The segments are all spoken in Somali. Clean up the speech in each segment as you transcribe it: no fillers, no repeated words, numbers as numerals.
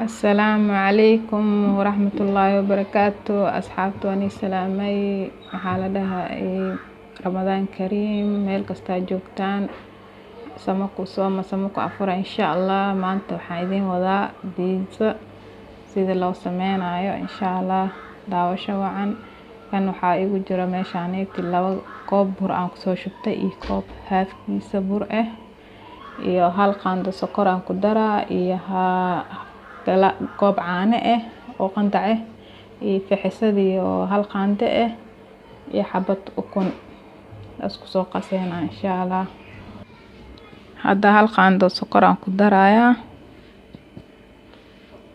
Asalaamu calaykum waraxmatullaahi wabarakaatu. Asxaabta waan ii salaamay. Waxaa la dhahaa Ramadaan kariim, meel kastaa joogtaan, samo ku sooma, samo ku afura, insha Allah. Maanta waxaan idiin wadaa biidso sida loo sameynayo, insha Allah. Daawasho wacan. Kan waxaa igu jira meeshaaneti 2 koob bur aan kusoo shubtay iyo koob haafkiisa bur ah iyo 1 qaando sokor aan ku daraa iyo koob caano ah oo qandac ah iyo fixisadii oo 1 qaando ah iyo xabad ukun. Isku soo qaseynaa, insha Allah. Hadda 1 qaando sokor aan ku darayaa,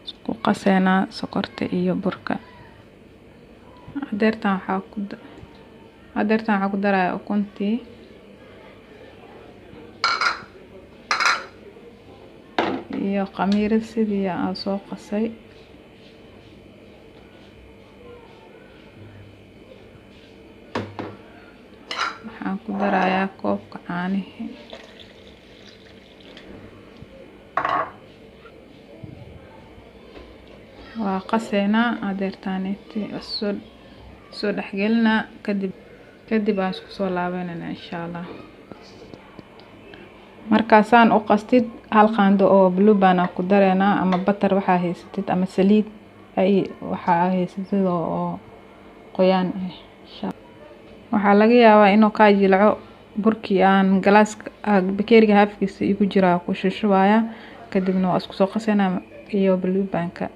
isku qaseynaa sokorta iyo burka. Hadeertan waxaa ku darayaa ukuntii iyo khamiirad sidii aan soo qasay. Waxaan ku darayaa koobka caanihii. Waa qaseynaa hadeertaaneti, soo dhexgelinaa, kadib aan isku soo laabanayna, insha Allah. Markaasaan u qastid, 1 qaando oo Blue Band aan ku dareynaa ama butter waxaa haysatid ama saliid ay waxaa haysatid oo qoyaan ah. Waxaa laga yaabaa inuu kaa jilco burkii. Aan galaaska bakeeriga haafkiisa igu jiraa ku shushubaya, kadibna waa isku soo qaseynaa iyo Blue Bandka.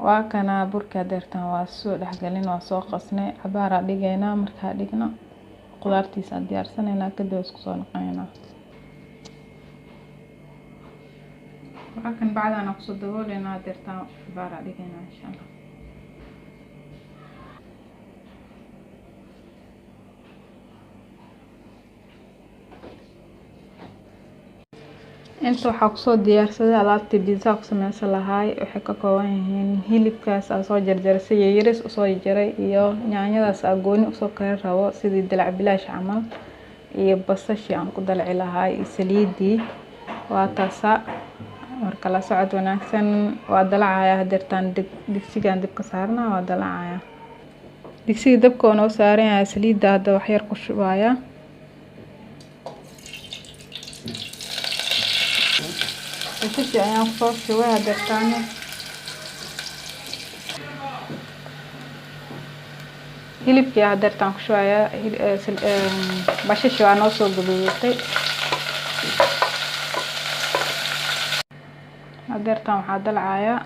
Waa kana burka hadeertan, waa soo dhexgelin, waa soo qasnay, cabaaraa dhigaynaa. Markaa dhigno, qudaartiisa aan diyaarsanaynaa, kadib waa isku soo noqonaynaa. Waa kan bacdaan aan kusoo dabooleynaa hadeertan, cabaaraa dhigaynaa, insha Allah. Inta waxaa kusoo diyaarsaday alaabtii biidsaha ku sameysan lahaay. Waxay ka kooban yihiin hilibkaas aan soo jarjaray, si yaryar usoo jarjaray, iyo yaanyadaas aan gooni usoo kari rabo sidii dalac bilaash camal, iyo basashii aan ku dalaci lahaay iyo saliidii. Waa taasa. Marka la socod wanaagsan. Waa dalacaya hadeertaan, digsigaan dabka saarna, waa dalacaya. Digsiga dabka oo noo saaran yahay, saliidda hadda wax yar ku shubaya. Basashii ayaan kusoo shubay hadeertaan. Hilibkii hadeertaan ku shubaya. Basashii waa noo soo gaduudatay. Hadeertaan waxaa dalcaya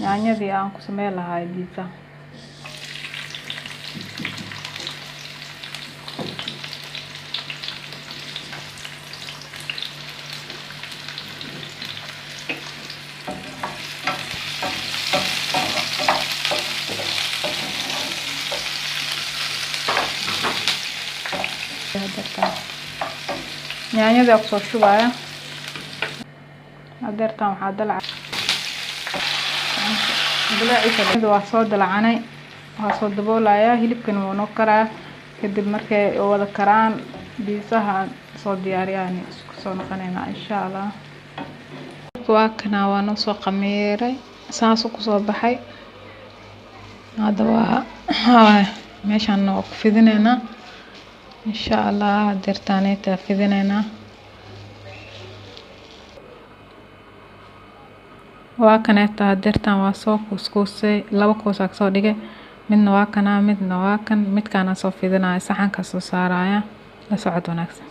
yaanyadii aan ku sameyn lahaa biidsa. Hadeertaan yaanyadii kusoo shubaya. Hadeertaan waxaa dalca waa soo dalacanay, waa soo daboolaya. Hilibkana wuu noo karaa. Kadib markay wada karaan, biisaha soo diyaariyaan, isku soo noqonaynaa, insha Allah. Waa kana, waa noo soo khamiiray, saasuu kusoo baxay. Hadda waa meeshaan waa ku fidineynaa, insha Allah. Hadeertaaneta fidineynaa. Waa kaneeta hadeertaan, waa soo kuuskuusay, 2 kuus aa kasoo dhigay. Midna waa kanaa, midna waa kan. Midkaana soo fidinaya, saxanka soo saaraya. La socod wanaagsan.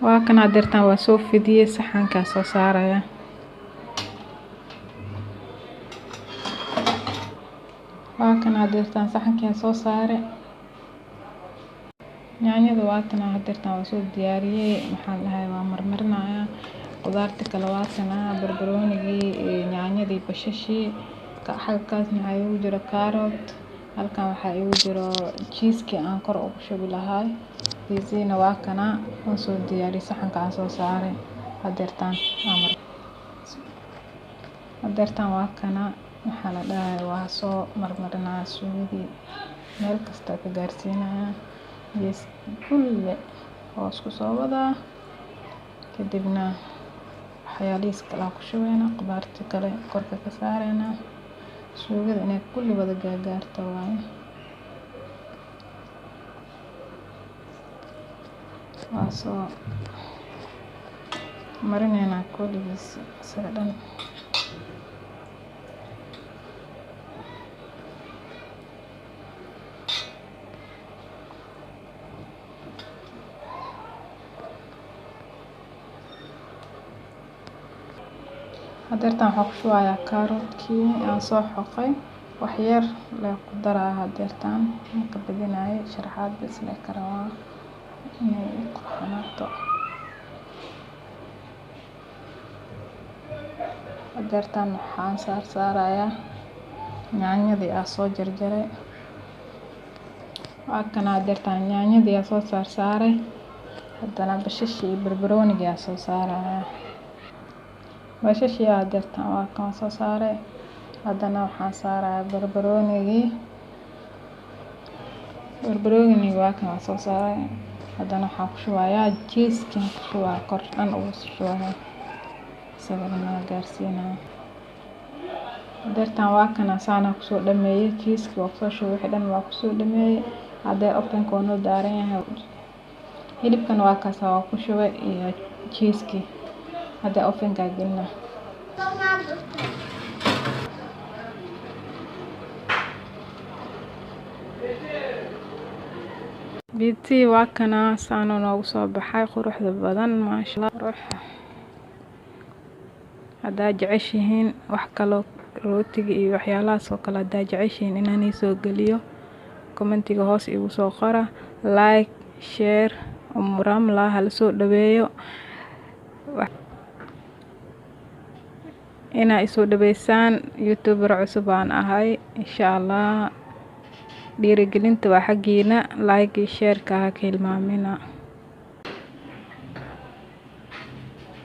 Waa kan hadeertaan, waa soo fidiyey, saxankaa soo saaraya. Waa kan hadeertaan, saxankaa soo saare. Yaanyada waa tana hadeertaan, waa soo diyaariyey. Maxaa la dhahay, waa marmarinaya. Qudaarta kale waa tana, barbaroonigii, yaanyadii, bashashii. Xaggaas maxaa igu jiro? Carrot. Halkan waxaa igu jiro cheese-kii aan kor ugu shubi lahaa. Pizzina waa kana, waan soo diyaariyey, saxanka aan soo saaray hadeertaan. Hadeertaan waa kana, maxaa la dhahay, waa soo marmarinaya suugadii, meel kasta ka gaarsiinaya, gees kulli waa isku soo wadaa. Kadibna waxyaalihiis kale aan ku shubeynaa, qudaarta kale korka ka saareynaa. Suugada inay kulli wada gaagaarto waaye. Waa soo marineynaa kulligiis isaga dhan. Hadeertan waxaan ku shubayaa kaarotkii aan soo xoqay, wax yar lee ku daraa. Hadeertan ma ka badinayo, sharaxaad bas lee ka rabaa inay i qurxanaato. Hadeertan waxaan saar saarayaa yaanyadii aan soo jarjaray. Waa kana hadeertan yaanyadii aan soo saar saaray. Haddana bashashii iyo barbaroonigii aan soo saarayaa. Bashashii hadeertan waa kan soo saaray. Haddana waxaan saarayaa barbaroonigii. Barbaroonigii waa kan waan soo saaray. Haddana waxaan ku shubayaa cheese-kii, ku shubaa kor dhan ugu shubayaa, isaga dhan waa gaarsiinaya. Hadeertan waa kana saana kusoo dhameeyay cheese-kii, waa kusoo shubay, wixii dhan waa kusoo dhameeyay. Hadee oven-ka waa noo daaran yahay. Hilibkan waa kaas, waa ku shubay iyo cheese-kii. Hadee oven-ka gelina. Pizza waa kana saana noogu soo baxay, quruxda badan, maasha Allah, qurux. Haddaa jeceshihiin wax kaloo rootiga iyo waxyaalahaas oo kale, haddaa jeceshihiin inaan ii soo geliyo, commentiga hoos igu soo qora. Like, share, Umu Ramla hala soo dhaweeyo. Inaa isoo dhaweysaan, youtuber cusub aan ahay, insha Allah. Dhiirigelinta waa xaggiina, like iyo share-ka ha ka hilmaamina.